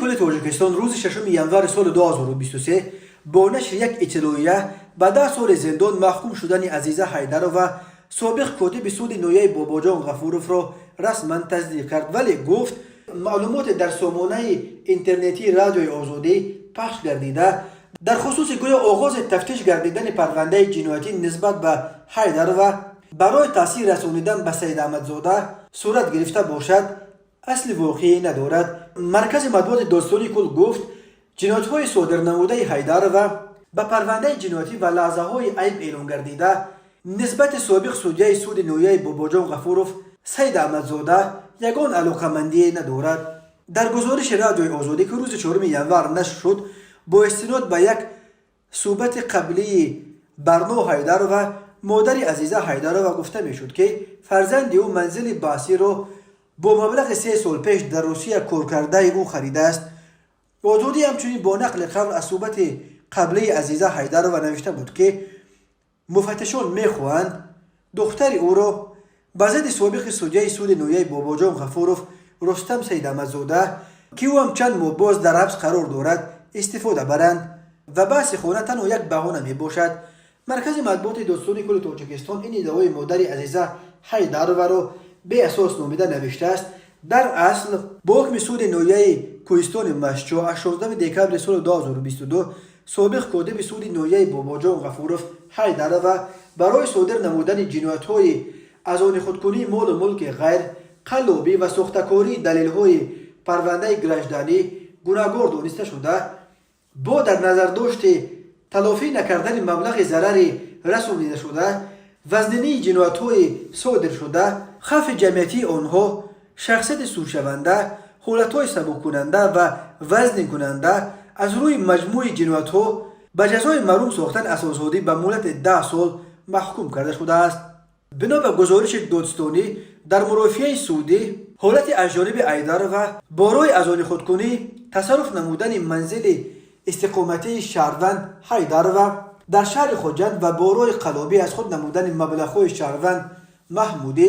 Кулли Тоҷикистон рӯзи 6 январи соли 2023 бо нашри як иттилоия ба 10 соли зиндон маҳкум шудани Азиза Ҳайдарова, собиқ котиби суди ноҳияи Бобоҷон Ғафуровро расман тасдиқ кард, вале гуфт, маълумоте дар сомонаи интернетии Радиои Озодӣ пахш гардида, дар хусуси гӯё оғози тафтиш гардидани парвандаи ҷиноятӣ нисбат ба Ҳайдарова барои таъсир расонидан ба Саидаҳмадзода сурат гирифта бошад, асли воқеӣ надорад. Маркази матбуоти Додситонии кулл гуфт, ҷиноятҳои содирнамудаи Ҳайдарова ба парвандаи ҷиноятӣ ва лаҳзаҳои айб эълон гардида нисбати собиқ судяи суди ноҳияи Бобоҷон Ғафуров Саидаҳмадзода ягон алоқамандие надорад. Дар гузориши Радиои Озодӣ, ки рӯзи 4 январ нашр шуд, бо истинод ба як суҳбати қаблии Барно Ҳайдарова, модари Азиза Ҳайдарова, гуфта мешуд, ки фарзанди ӯ манзили баҳсиро бо маблағи 3 сол пеш дар Русия коркардаи ӯ харидааст. Озодӣ ҳамчунин бо нақли қавл аз суҳбати қаблии Азиза Ҳайдарова навишта буд, ки муфаттишон мехоҳанд духтари ӯро ба зидди собиқи судяи суди ноҳияи Бобоҷон Ғафуров Рустам Саидаҳмадзода, ки ӯ ҳам чанд моҳ боз дар ҳабс қарор дорад, истифода баранд ва баҳси хона танҳо як баҳона мебошад. Маркази матбуоти Додситонии кулли Тоҷикистон ин иддаои модари Азиза Ҳайдароваро беасос номида навиштааст: дар асл, бо ҳукми суди ноҳияи Кӯҳистони Мастчоҳ аз 16 декабри соли 2022 собиқ котиби суди ноҳияи Бобоҷон Ғафуров Ҳайдарова барои содир намудани ҷиноятҳои аз они худкунии молу мулки ғайр, қаллобӣ ва сохтакории далелҳои парвандаи гражданӣ гунаҳгор дониста шуда, бо дар назардошти талофӣ накардани маблағи зарари расонидашуда, вазнинии ҷиноятҳои содиршуда, хавфи ҷамъиятии онҳо, шахсияти судшаванда, ҳолатҳои сабуккунанда ва вазнинкунанда, аз рӯи маҷмӯи ҷиноятҳо ба ҷазои маҳрум сохтан аз озодӣ ба муҳлати 10 сол маҳкум карда шудааст. Бино ба гузориши додситонӣ, дар мурофиаи судӣ ҳолати аз ҷониби Ҳайдарова бо роҳи аз они худкунӣ тасарруф намудани манзили истиқоматии шаҳрванд Ҳайдарова дар шаҳри Хоҷанд ва бо роҳи қаллобӣ аз худ намудани маблағҳои шаҳрванд Маҳмудӣ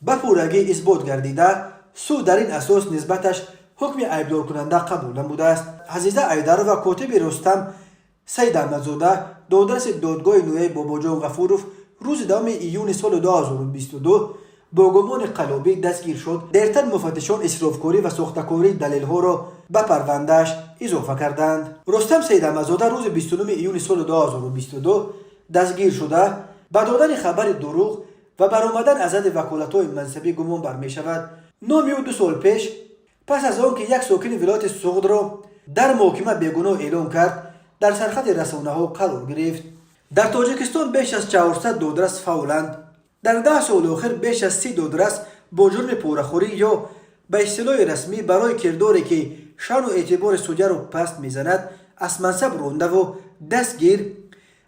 ба пуррагӣ исбот гардида, суд дар ин асос нисбаташ ҳукми айбдоркунанда қабул намудааст. Азиза Ҳайдарова, котиби Рустам Саидаҳмадзода, додраси додгоҳи ноҳияи Бобоҷон Ғафуров, рӯзи 10 июни соли 2022 бо гумони қаллобӣ дастгир шуд. Дертар муфаттишон исрофкорӣ ва сохтакории далелҳоро ба парвандааш изофа карданд. Рустам Саидаҳмадзода рӯзи 29 июни соли 2022 дастгир шуда, ба додани хабари дурӯғ ва баромадан аз ҳадди ваколатҳои мансабӣ гумон бар мешавад. Номи ӯ 2 сол пеш, пас аз он ки як сокини вилояти Суғдро дар муҳокима бегуноҳ эълон кард, дар сархати расонаҳо қарор гирифт. Дар Тоҷикистон беш аз 400 додрас фаъоланд. Дар 10 соли охир беш аз 30 додрас бо ҷурми порахӯрӣ ё ба истилоҳи расмӣ барои кирдоре, ки шаъну эътибори судяро паст мезанад, аз мансаб рондаву дастгир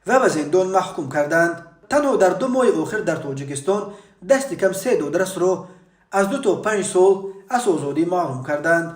ва ба зиндон маҳкум карданд. Танҳо дар 2 моҳи охир дар Тоҷикистон дасти кам се додрасро аз 2 то 5 сол аз озодӣ маҳрум карданд.